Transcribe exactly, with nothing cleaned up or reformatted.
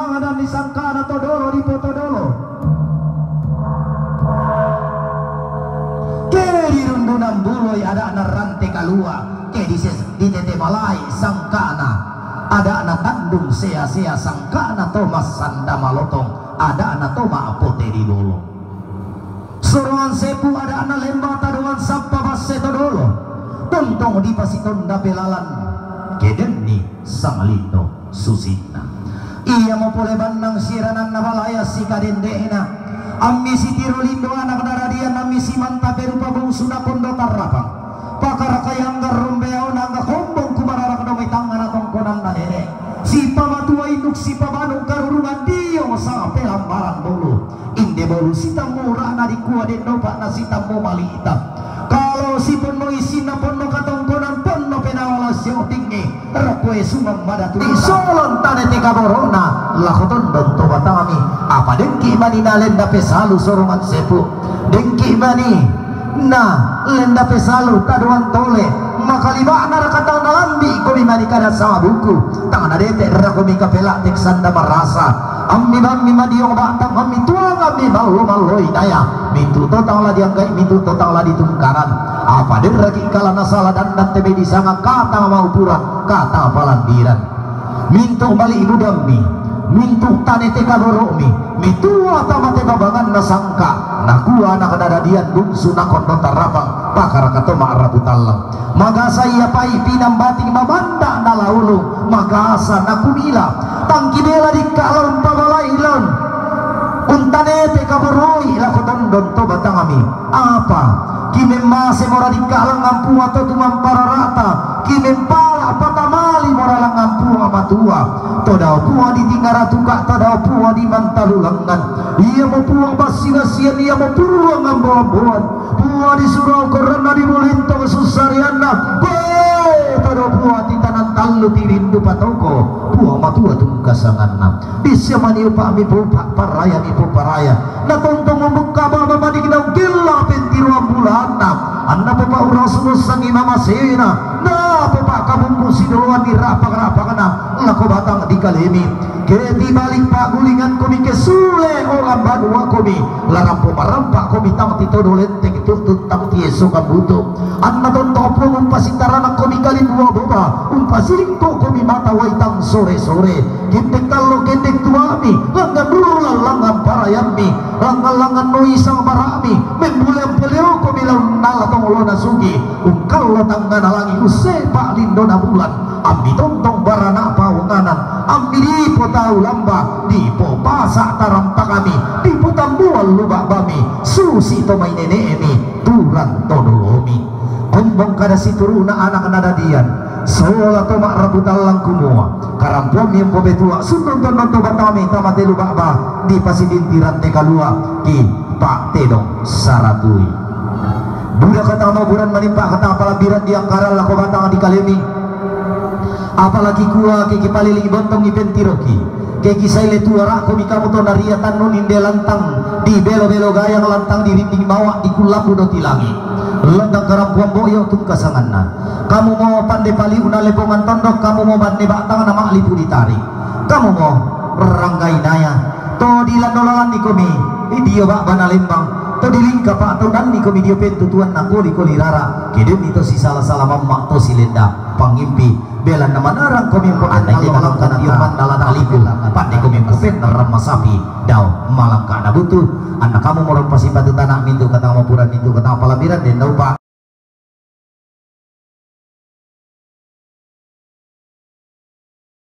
Adan di sangkana todolo di potodolo. Ke di rundunan buloi ada'na rante kalua, ke di ses-, di tete balai sangkana ada'na tandung sea-sea sangkana to massanda malotong ada'na to ma'pote di bolong. Sorongan sepu ada'na lemba tadoan sappa basse todolo. Tontong dipasitonda pelalan kedenni sanglindo susinna. Iyamo pole bannang sirananna balaya sikadende'na. Ammi sitiro lindo anak daradian ammi simanta perupa bungsu nakondo tarrapang. Pakara kayangga rombeauna angga kombong kumararak domi tangngana tongkonanna nene. Sipamatua induk sipabanung karurungan dio sang pelambaran bolu. Inde bolu sitammu ura'na dikua denno pa'na sitammu malita. Kalau si ponno isinna ponno katongkonan ponno penala la siotingi. Rokkoe sumang madatu. Solon tane teka borona lako tondon to batami. Apa dengki mani na lenda pesalu sorongan sepu. Dengki mani na lenda pesalu tadoan tole. Makaliba'na rakatang nalambi komi mani kada sama buku. Tang nadete rakomi kapela tek sanda marasa. Ammi bammi madiong batang ammi tuang ammi mallo malloi daya. Mintu totang la dianggai mintu totang la ditungkaran. Apa derraki kalana sala dandan tebe disanga kata maupuran kata palandiran. Mintu bali budammi, mintu tane teka boro'mi, mitua tamate babanganna sangka, nakua anak dadadian bungsu nakondo tarapang, pakara katoma rapu tallang. Magasa ia pai pinambating mamanda nalaulung, magasa nakumila, tangki bela dikka laun pabalai laun. Untanete kaboroi lako tondon to batangami. Apa? Kimemmase mora dikka langngan pua to tumampararata. Kimempala patamali mora langngan pua matua. To dao pua ditingara tuka to dao pua dimantalu langngan. Iamo pua bassi-bassian iamo pua ngambo-amboan. Pua disuro koranna dibolintong sussarianna. Be, to dao pua titanan tallu tirindu patoko. Pua matua tungkasanganna. Disiamani upa'mi pupa paraya mi puparaya. Natontong mumukka baba manik naung kella pentiruan bulanna. Anna pupa urang sumussangi mamasena. Na pupa kabumbu sidoloan di rapang-rapangna. Lako batang di kalemi. Keti balik pagulingan komi kesule orang banua komi. Larampo marampa komi tang titodo lenteng tutut tang tieso kabuto. Anna tonto puang umpasitaranakkomi kalimbua boba, umpasilingko'komi mata waitang sore-sore. Kendek tallo kendek tuami, langngan bulan langngan parayammi, langngan-langngan noi sang bara'mi, membulean poleokomi laun nala tongolona sugi, ungkallo tangngana langi ussepa lindona bulan, ammi tontong barana paunganan, ammi dipo tau lamba, dipo pasa tarampakami, dipo tambuan luba'bami, susi to mai nene'mi, turang to dolomi. Kombong kada situru'na anak nadadian, sola to ma'rapu tallang kumua, karampoammi umpopetua, sundun tondon to batami tama telu ba'ba, dipasitinti rante kalua, ki pa'tedong saratui. Buda kata mauburan manimpa kata palambiran di angkaran lako batang di kalemi. Apalagi kua ke kipalili bontongi pentiroki. Ke kisai le tuara komi kamu to naria tannu ninde lantang di belo-belo gayang lantang di rinding mawa di kullabu doti langi. Lantang karampuan boyo tungkasanganna. Kamu mo pande paliuna lepongan tondok, kamu mo banne batang na ma'lipu ditari. Kamu mo ranggai naya. To di lando lalani komi, idio ba'bana lembang. To di lingka pa'taunanni komi dio pentutuan na koli-koli rara. Kedemi to sisala-sala mamma to silenda pangimpi. Belanna manarang komi umpo'en anna ide nalongkan dio mandala taliku. Pande komi umpo'en ramma sapi dao malangka na butu. Anna kamu morong pasipatu tanah mintu katang mapuran mintu katang palambiran den naupa.